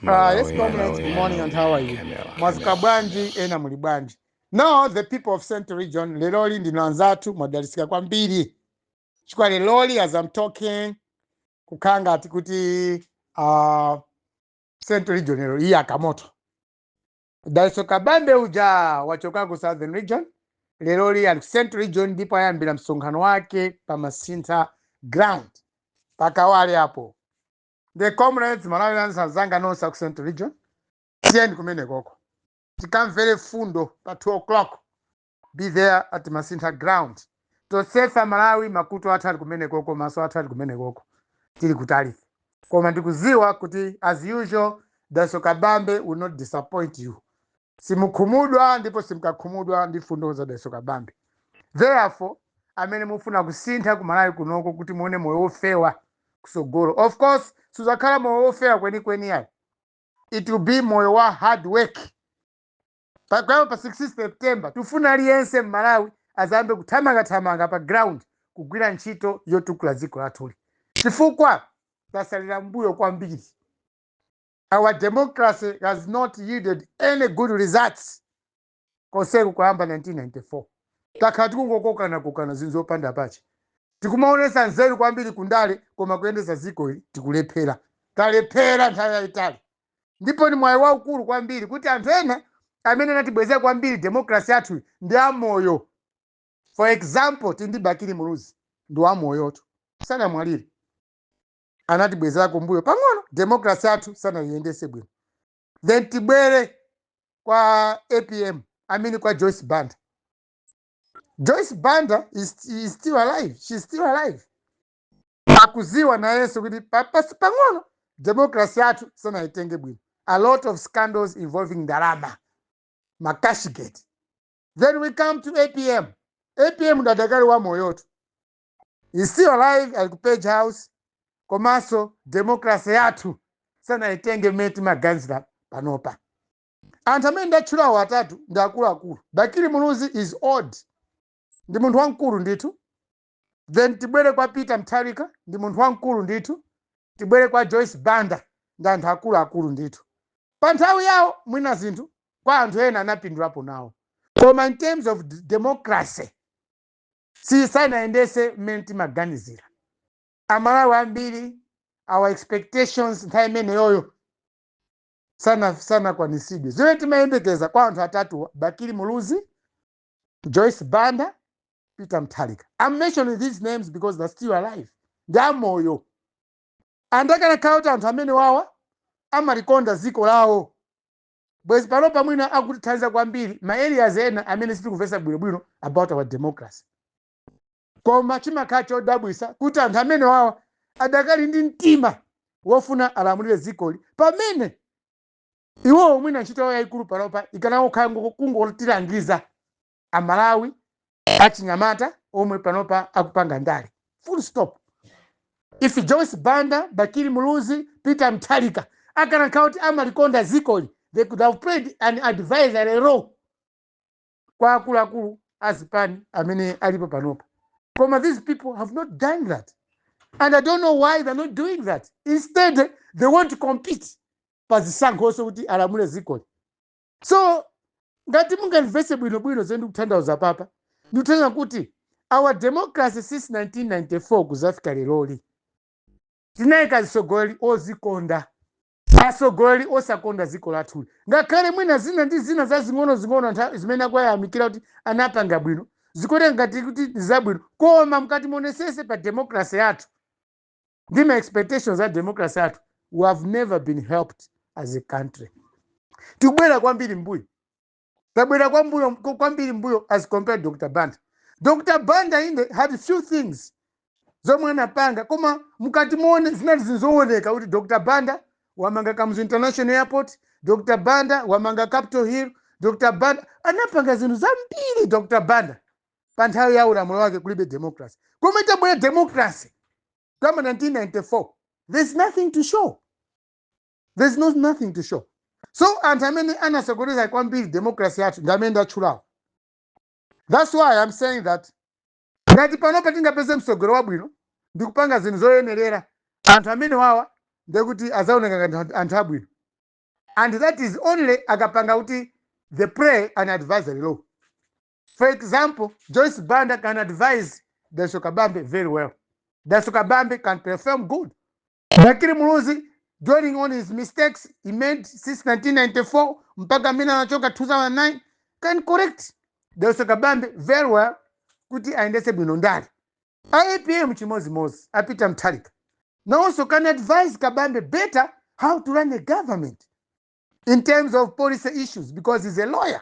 Yes, comrades, good morning and how are you? Mwazuka bwanji? Ena muli bwanji? No, the people of Central Region, leroli ndinu anzathu, mwadalisika kwambiri. Chifukwa leroli, as I'm talking, kukhala ngati kuti Central Region lero iya kamoto. Dalitso Kabambe uja wachoka ku Southern Region, leroli ali ku Central Region, ndipo ayambira msonkhano wake pa Masintha Ground pakawale apo. The comrades, Malawi anzanga nonse ku Central Region, tiyeni kumene koko tikamvere fundo pa 2 o'clock. Be there at Masintha Ground. Tosefa Malawi, makutu athu ali kumene koko, maso athu ali kumene koko. Tili kutali, koma ndikuziwa kuti as usual Dalitso Kabambe will not disappoint you. Simukhumudwa ndipo simkakhumudwa ndi fundo za Dalitso Kabambe. Therefore, amene mufuna kusintha ku Malawi kunoko kuti muone moyo wofewa kusogolo, of course suzakhala moyo wofewa kwenikweni yayi, it will be moyo wa hard work. Kuyamba pa 16 September, tifuna aliyense mmalawi azambe kuthamangathamanga pa ground kugwira ntchito yotukula dziko lathuli, chifukwa tasalira mbuyo kwambiri. Our democracy has not yielded any good results konseku kuyamba 1994. Takhala tikungokokana-kokana zinthu zopanda pache, tikumaonesa nzeru kwambiri kundale, koma kuyendesa dziko ili tikulephera. Talephera nthawi yayitali, ndipo ni mwayi waukulu kwambiri kuti anthu ena amene anatibwezera kwambiri democracy yathu ndi amoyo. For example, tindi Bakili Muluzi, ndi wamoyoto, sanamwalire. Anatibwezera kumbuyo pang'ono, democracy yathu sanayiyendese bwino. Then tibwere kwa APM, I mean kwa Joyce Banda. Joyce Banda is still alive, she's still alive. Akuziwa nayenso kuti pang'ono democracy yathu sanayitenge bwino, a lot of scandals involving ndalama, macashgate. Then we come to APM. APM ndadakali wa moyoto, is still alive, ali ku Page House, komanso democracy yathu sanayitenge mmene timaganizira panopa. Anthu amene ndatchulawo atatu ndi akuluakulu. Bakili Muluzi is old, ndi munthu wamkulu ndithu. Then tibwere kwa Peter Mutharika, ndi munthu wamkulu ndithu. Tibwere kwa Joyce Banda, ndi anthu akuluakulu ndithu. Pa nthawi yawo mwina zinthu kwa anthu ena anapindulapo nawo, koma in terms of democracy sisanayendese mmene timaganizira Amalawi ambiri. Our expectations nthawi imeneyoyo sanakwanisidwe zimene timayembekeza kwa anthu atatuwa, Bakili Muluzi, Joyce Banda, Peter Mutharika. I'm mentioning these names because they're still alive, ndi amoyo. Andakanakhala kuti anthu amene wawa amalikonda dziko lawo, bwezi pano pamwina akutithandiza kwambiri ma areas ena amene sitikumvesa bwinobwino about our democracy. Koma chimakhala chodabwisa kuti anthu amene wawa adakali ndi mtima wofuna alamulire dzikoli, pamene iwowo mwina ntchito yawo yayikulu panopa ikanakhala kungotilangiza Amalawi achinyamata omwe panopa akupanga ndale, full stop. If Joyce Banda, Bakili Muluzi, Peter Mutharika akanakhala kuti amalikonda dzikoli, they could have played an advisory role kwa akuluakulu azipani amene alipo panopa. Koma these people have not done that, and I don't know why they're not doing that. Instead they want to compete pa zisankhonso kuti alamule dzikoli. So ngati mungamvese bwinobwino zomwe ndikutanthauza papa, ndikutanthauza kuti our democracy since 1994 kuzafika leroli, tinayika atsogoleri ozikonda, atsogoleri osakonda dziko lathuli. Ngakhale mwina zina ndi zina zazing'ono-zing'ono zimene akuyamikira kuti anapanga bwino, zikuoneka ngati kuti ndi zabwino, koma mkati muonesese pa democracy yathu ndi ma expectations a democracy yathu, we have never been helped as a country. Tikubwera kwambiri mbuyo, tabwera kwambuyo kwambiri mbuyo as compared to Dr Banda. Dr Banda inde had few things zomwe anapanga, koma mukati muone zinali zinzooneka kuti Dr Banda wamanga Kamuzu International Airport, Dr Banda wamanga Capitol Hill, Dr Banda anapanga zinthu zambiri. Dr Banda pa nthawi ya ulamuliro wake kulibe democracy, koma itabwera democracy kama 1994, there's nothing to show, there's no nothing to show. So anthu amene anasokoneza kwambiri democracy yathu ndi amene ndatchulawo. That's why I'm saying that ngati panopa tingapeze msogolo wabwino ndikupanga zinthu zoyenerera, anthu amene wawa ndekuti azaoneka ngati anthu abwino. And that is only akapanga kuti they play an advisory role. For example, Joyce Banda can advise Dalitso Kabambe very well. Dalitso Kabambe can perform good. Bakili Muluzi, dwelling on his mistakes he made since 1994 mpaka amene anachoka 2009, can correct Dalitso Kabambe very well kuti ayendetse bwino ndale. APM chimozimozi, a Peter Mutharika also can advise Kabambe better how to run a government in terms of policy issues because he's a lawyer.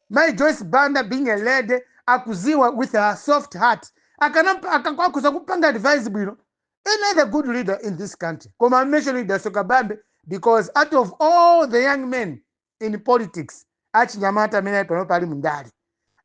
Mai Joyce Banda, being a lady, akuziwa with her soft heart, akakwakuza kupanga advice bwino any other good leader in this country. Koma I'm mentioning Dalitso Kabambe because out of all the young men in politics, achinyamata amene ali pano pali mundale,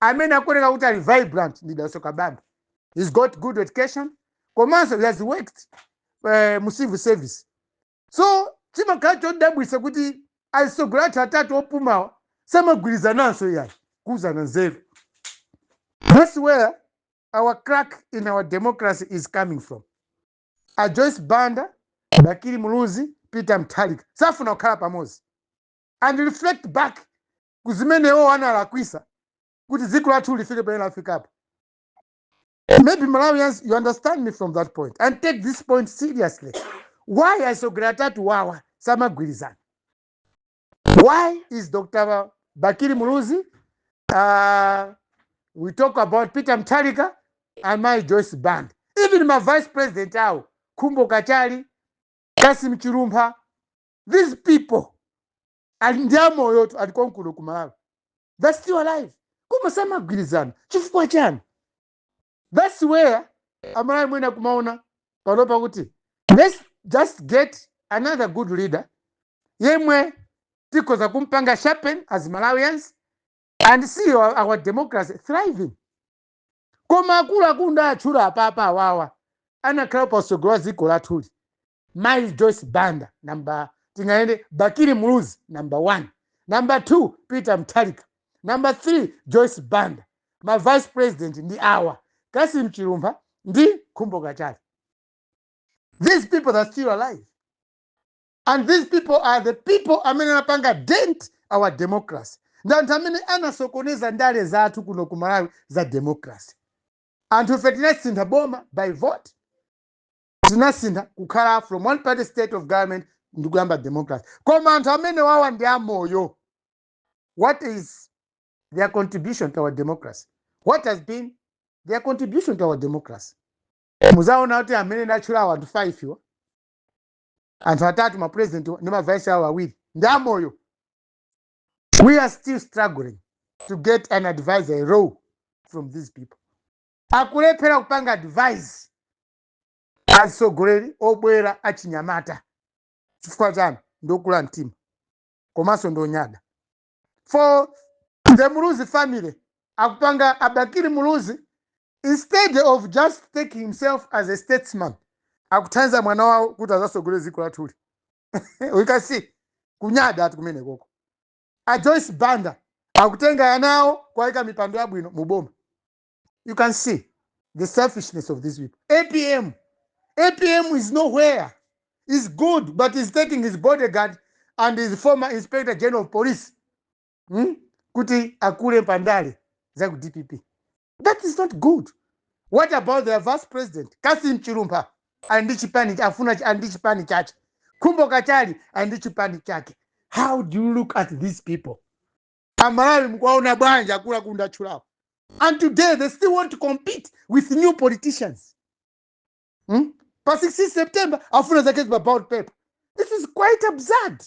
amene akuoneka kuti ali vibrant ndi Dalitso Kabambe. He's got good education, komanso he has worked mu civil service. So chimakhala chodabwitsa kuti atsogoleri athu atatu opumawa samagwirizananso iyayi kuuzana nzeru. That's where our crack in our democracy is coming from. A Joyce Banda, Bakili Muluzi, Peter Mutharika safuna kukhala pamodzi and reflect back kuzimenewo analakwisa kuti dziko lathu lifike pamene lafikapo. Maybe Malawians, you understand me from that point and take this point seriously. Why atsogoleri atatu wawa samagwirizana? Why is Dr. Bakili Muluzi, we talk about Peter Mutharika and my Joyce Banda, even my vice president awo, Khumbo Kachali, Kasim Chilumpha, these people ali ndi amoyo tu, ali konkuno ku Malawi. They're still alive, koma samagwirizana. Chifukwa chani? That's where Amalawi mwina kumaona panopa kuti let's just get another good leader yemwe tikhoza kumpanga sharpen as Malawians and see our democracy thriving. Koma akuluakulu ndatchula apapa awawa anakhala patsogolo wa dziko lathuli, Mai Joyce Banda number, tingaende Bakili Muluzi number one, number two Peter Mutharika, number three Joyce Banda. Ma vice president ndi awa, Kasim Chilumpha ndi Khumbo Kachali. These people are still alive, and these people are the people amene anapanga dent our democracy, ndi anthu amene anasokoneza ndale zathu kuno ku Malawi za democracy. Anthu ife tinasintha boma by vote, tinasintha kukhala from one party state of government ndikuyamba democracy, koma anthu amene wawa ndi amoyo. What is their contribution to our democracy? What has been their contribution to our democracy? Muzaona kuti amene ndatchulawo, anthu 5 iwa, anthu atatu, ma president ndi ma vice awo awiri, ndi amoyo. We are still struggling to get an advisory role from these people. Akulephera kupanga advice atsogoleri obwera achinyamata. Chifukwa chani? Ndokula mtima komanso ndonyada. For the Muluzi family, akupanga a Bakili Muluzi, instead of just taking himself as a statesman, akuthandiza mwana wawo kuti azasogolere dziko lathuli. We can see kunyada ati kumene koko. A Joyce Banda akutenga anawo kuwayika mipando yabwino muboma. You can see the selfishness of these people. APM, APM is nowhere. Is good, but he's taking his bodyguard and his former inspector general of police, Kuti akule pandale za ku DPP. That is not good. What about their vice president, Kasim Chilumpha? Ali ndi chipani, afuna ali ndi chipani chake. Khumbo Kachali ali ndi chipani chake. How do you look at these people? Amalawi, mukuwaona bwanji akuluakulu ndatchulawo? And today they still want to compete with new politicians, Pa 16 September afuna zake pa ballot paper. This is quite absurd.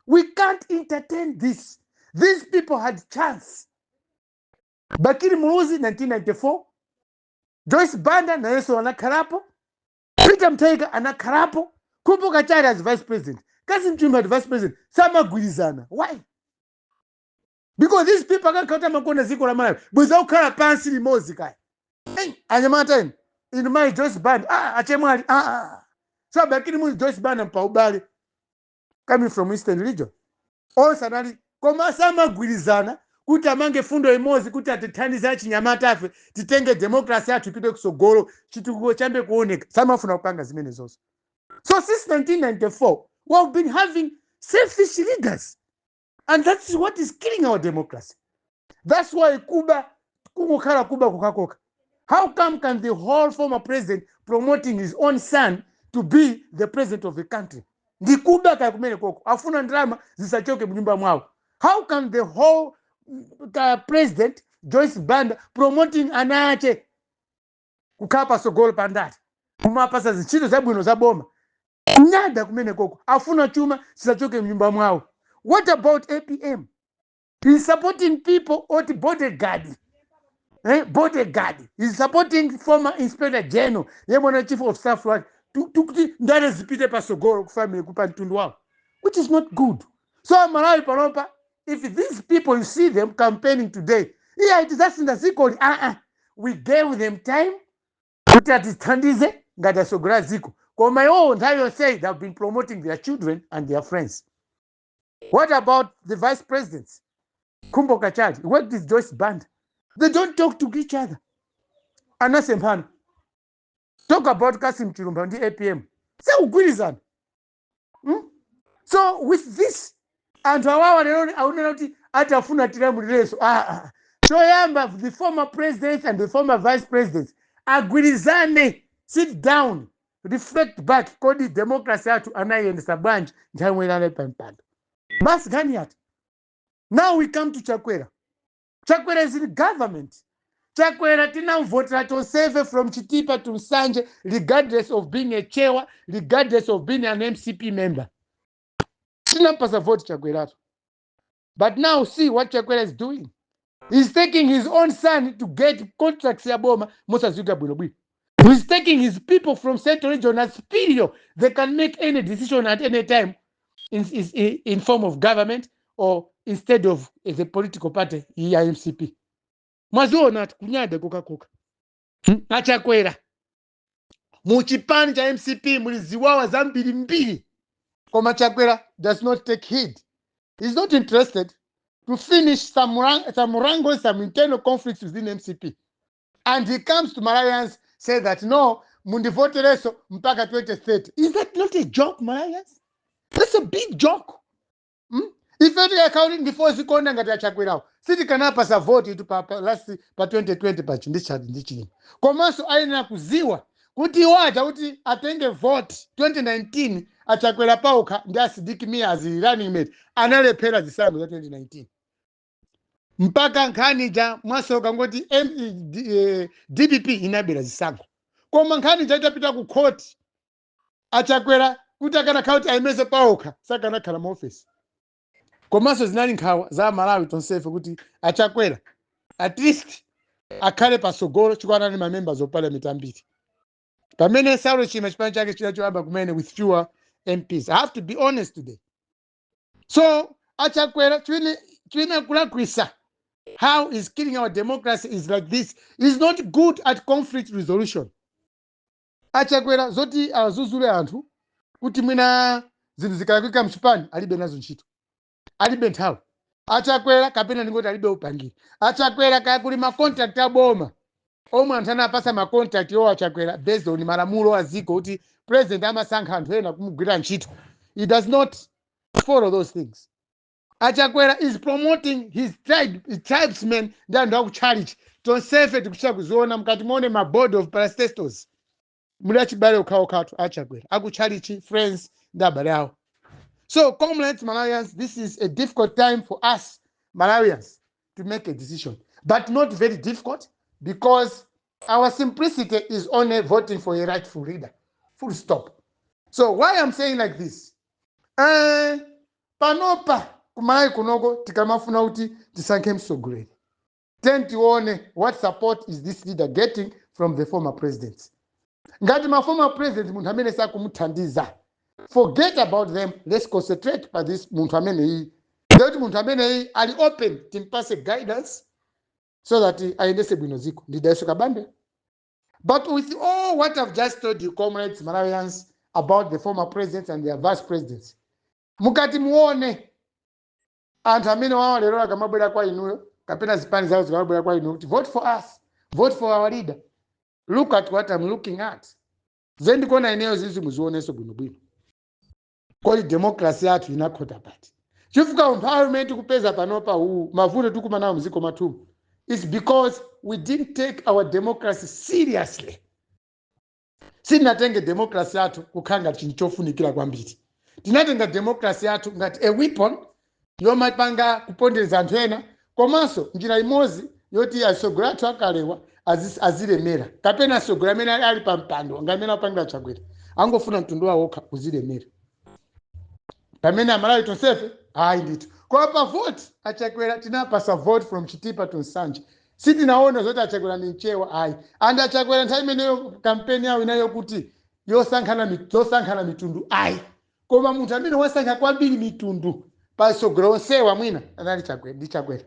We can't entertain this. These people had chance. Bakili Muluzi 1994, Joyce Banda nayenso anakhalapo, Peter Mutharika anakhalapo, Khumbo Kachali as vice president, Kasim Chilumpha as vice president, samagwirizana. Why? Because these people akakhala kuti amakonda dziko la Malawi, bweza kukhala pansi limodzi. Kaya, hey, anyamata inu, inu mai Joyce Banda, ah, achemwali, ah, ah. So Bakili Muluzi, Joyce Banda mpaubale, coming from Eastern Region, onse anali, koma samagwirizana kuti amange fundo imodzi kuti atithandize achinyamata afe titenge democracy yathu ipite kusogolo, chitukuko chambe kuoneka. Samafuna kupanga zimene zonse. So since 1994 we have been having Selfish leaders, and that's what is killing our democracy. That's why kuba kungokhala kuba kokakoka. How come can the whole former president promoting his own son to be the president of the country? Ndikuba kaya kumene koko afuna ndalama zisachoke mnyumba mwawo. How can the whole president Joyce Banda promoting ana ache kukhala pasogolo pandati, kumapasa zintchito zabwino za boma? Kunyada kumene koko afuna chuma chisachoke mnyumba mwawo. What about APM? He's supporting people oti bodyguard, bodyguard. He's supporting former inspector general yemwe chief of staff wake kuti ndale zipite pasogolo kufamily kupa mtundu wawo, which is not good. So Malawi panopa, if these people, you see them campaigning today, iya tizasintha dzikoli, we gave them time kuti atithandize ngati asogolera dziko, koma iwowo nthawi yonseyi they have been promoting their children and their friends. What about the vice presidents? Khumbo Kachali worked with Joyce Banda. They don't talk to each other, anasemphana. Talk about Kasim Chilumba ndi APM, sakugwirizana, So with this, anthu awawa lero akunena kuti ati afuna tilamulirenso. Choyamba, the former presidents and the former vice presidents agwirizane, sit down, reflect back: kodi democracy yathu anayiyendesa bwanji nthawi imwe inali pa mpando? Basi, nkhani yathu. Now we come to Chakwera. Chakwera is in government. Chakwera tinamvotera tonsefe from Chitipa to Nsanje, regardless of being a Chewa, regardless of being an MCP member. Tinampasa vote Chakwerato. But now see what Chakwera is doing. He's taking his own son to get contracts ya boma mosadziwika bwinobwino. He's taking his people from Central Region as superior. They can make any decision at any time in form of government or instead of the political party ya MCP. Mwaziona ati kunyada kokakoka. Achakwera, muchipani cha MCP muli ziwawa zambirimbiri, koma Chakwera does not take heed. He's not interested to finish some wrangles, some internal conflicts within MCP, and he comes to Malawians, say that, "No, mundivotereso mpaka 2030." Is that not a joke, Malawians? That's a big joke, Ife tikakhala kuti ndife ozikonda ngati achakwerawo, sitikanapasa voti itu pa last pa 2020 pachi ndi Chilima. Komanso ayenera kuziwa kuti iwo aja kuti atenge vote 2019, achakwera paokha ndi a Sidik Mia as running mate, analephera zisankho za 2019 mpaka nkhani ja mwasoka ngoti DPP inabera zisankho. Koma nkhani ja itapita ku court, achakwera kuti akanakhala kuti ayimeze paokha, sakanakhala mu office. Komanso zinali nkhawa za Malawi tonsefe kuti achakwera at least akhale pasogolo chikwana ndi ma members of parliament ambiri, pamene Saulo Chilima chipani chake china choyamba kumene with fewer MPs. I have to be honest today. So achakwera chimene kulakwisa, how is killing our democracy is like this: is not good at conflict resolution. Achakwera zoti azuzule anthu kuti mwina zinthu zikalakwika mchipani, alibe nazo ntchito, alibe nthawi achakwera, kapena ndingoti alibe upangiri achakwera. Kaya kuli ma contract aboma omwe anthu anapasa ma contract iwo achakwera, based on malamulo a dziko kuti president amasankha anthu ena kumugwira ntchito, he does not follow those things. Achakwera is promoting his tribe, his tribesmen ndi anthu akutchalichi. Tonsefe tikuchita kuziona. Mkati muone ma board of parastatals, muli achibale okhaokhatu achakwera, akutchalichi, friends ndi abale awo. So comrades, Malawians, this is a difficult time for us Malawians to make a decision, but not very difficult, because our simplicity is only voting for a rightful leader, full stop. So why I'm saying like this, panopa kumalawi kunoko tikamafuna kuti tisankhe mtsogoleri, then tione what support is this leader getting from the former presidents. Ngati ma former president munthu amene sakumuthandiza, forget about them. Let's concentrate pa this munthu ameneyi, ndekuti munthu ameneyi ali open, timpase guidance so that ayendese bwino dziko. Ndi Dalitso Kabambe. But with all what I've just told you, comrades, Malawians, about the former presidents and their vice presidents, mukati muone anthu amene wawa lero akamabwera kwa inuyo, kapena zipani zawo zikamabwera kwa inuyo kuti, "Vote for us, vote for our leader," look at what I'm looking at. Ze ndikuona ineyo zizi, muzionenso bwinobwino. Kodi democracy yathu inakhota pati? Chifukwa umphawi umene tikupeza panopa uwu, mavuto tikumana nawo mdziko mwathumu, is because we didn't take our democracy seriously. Sitinatenge democracy yathu kukhala ngati chinthu chofunikira kwambiri. Tinatenga democracy yathu ngati a weapon yomapanga kupondereza anthu ena, komanso njira imodzi yoti atsogoleri athu akalewa azilemera, kapena atsogoleri amene ali pa mpando, ngamene apangira Chakwera, angofuna mtundu wawo wokha uzilemera, pamene Amalawi tonsefe ayi ndithu. Koma pa vote, Achakwera tinapasa vote from Chitipa to Nsanje. Sitinaona zoti Achakwera ndi Mchewa, ayi. And Achakwera nthawi imeneyo kampeni yawo inayo kuti yosankhana mitundu, ayi. Koma munthu amene wasankha kwambiri mitundu pasogolo onsewa mwina anali Chakwera, ndi Chakwera.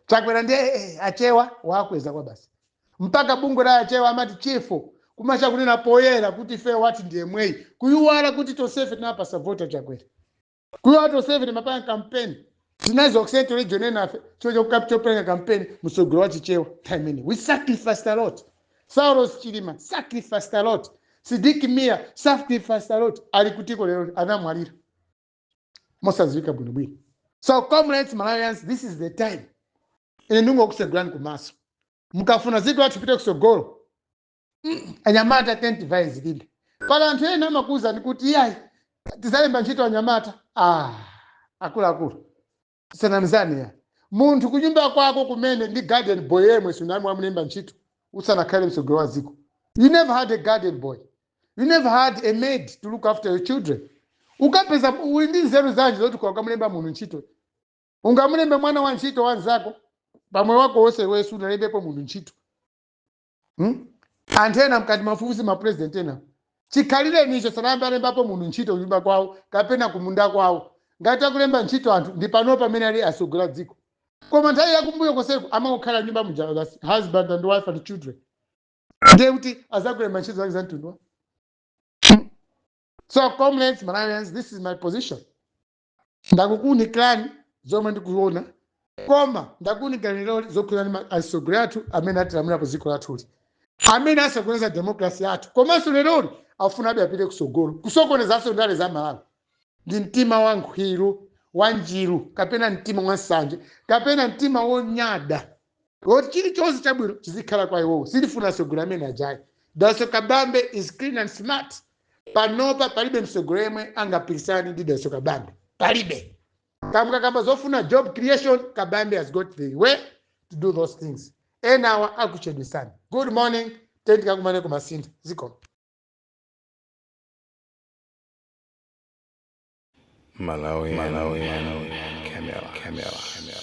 Chakwera ndiye Achewa wakweza kwa basi, mpaka bungwe la Achewa amati chifo kumacha kunena poyera kuti ife wati ndiye mweyi, kuyiwala kuti tonsefe tinapasa vota Chakwera, kuyiwala tonsefe timapanga kampeni. Tinazo Central Region enafe chopereka kampeni msogolo wa Chichewa. Nthawi imene we sacrificed a lot. Saulos Chilima sacrificed a lot. Sidik Mia sacrificed a lot. Ali kutiko lero? Anamwalira mosadziwika bwinobwino. So comrades, Malawians, this is the time. Ine ndingokusegulani kumaso. Mukafuna dziko lathu pite kusogolo, anyamata 25 zilibe pala. Anthu ena amakuwuzani kuti iyayi, tizalemba ntchito anyamata. Ah, akuluakulu, tisanamizane ya munthu kunyumba kwako kumene ndi garden boy yemwe sunami wamulemba ntchito usanakhale msogolo wa dziko. You never had a garden boy, you never had a maid to look after your children. Ukapeza uli ndi nzeru zanji zoti ukamulemba munthu ntchito, ungamulembe mwana wa ntchito wanzako? Pamwe wako wonse wesu unalembepo munthu ntchito, Anthu ena mkati mafufuzi, mapresident ena chikhalireni icho sanayambe alembapo munthu ntchito kunyumba kwawo kapena kumunda kwawo. Ngati akulemba ntchito anthu ndi pano pamene ali asogolera dziko, koma nthawi yakumbuyo koseko amangokhala nyumba muja basi, husband and wife and children. Ndiye kuti azakulemba ntchito zake za mtundu wa? So comrades, Malawians, this is my position. Ndakukuunikirani zomwe ndikuona, koma ndakuunikirani lero zokhuzana ndi atsogoleri athu amene atilamulira ku dziko lathuli, amene asokoneza democracy yathu, komanso leroli afunabe apite kusogolo kusokonezanso ndale za Malawi ndi mtima wa nkhwiru, wa njiru, kapena mtima wa nsanje, kapena mtima wonyada woti chilichonse chabwino chizikhala kwa iwowo. Sitifuna atsogoleri amene ajayi. Dalitso Kabambe is clean and smart. Panopa palibe mtsogoleri yemwe angapikisane ndi Dalitso Kabambe, palibe. Kamukakamba zofuna job creation, Kabambe has got the way to do those things. Enawa akuchedwesani. Good morning, tendikakumane kumasintha ziko. Malawi, Malawi, Camera, Camera, Camera.